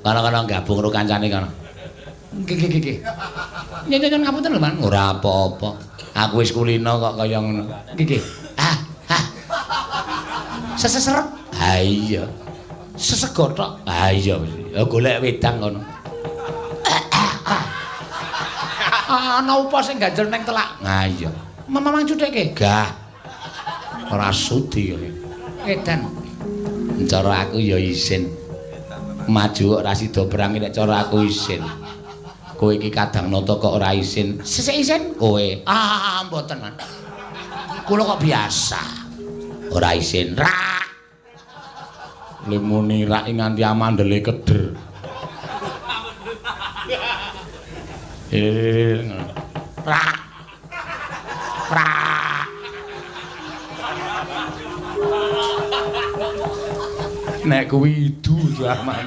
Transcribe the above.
Kono-kono gabung karo kancane kono. Nggih nggih nggih. Nyen ngapunten lho, Man. Ora apa-apa. Aku wis kulino kok kaya ngono. Nggih nggih. Ah, ah. Seseseret. Ha iya. Sesegothok. Ha iya. Ya golek wedang kono. Ana upa sing ganjel ning telak. Ha iya. Mamang cutheke? Gah. Ora sudi kowe. Edan. Cara aku ya isin. Maju kok ora sida perang nek cara aku isin. Kowe iki kadang nata kok ora isin. Sesek isin kowe. Ah, mboten, Man. Kula kok biasa. Ora isin. Rak. Lemuni rak nganti amandele keder. Rak. Rak. Nek kuwi idu jaman.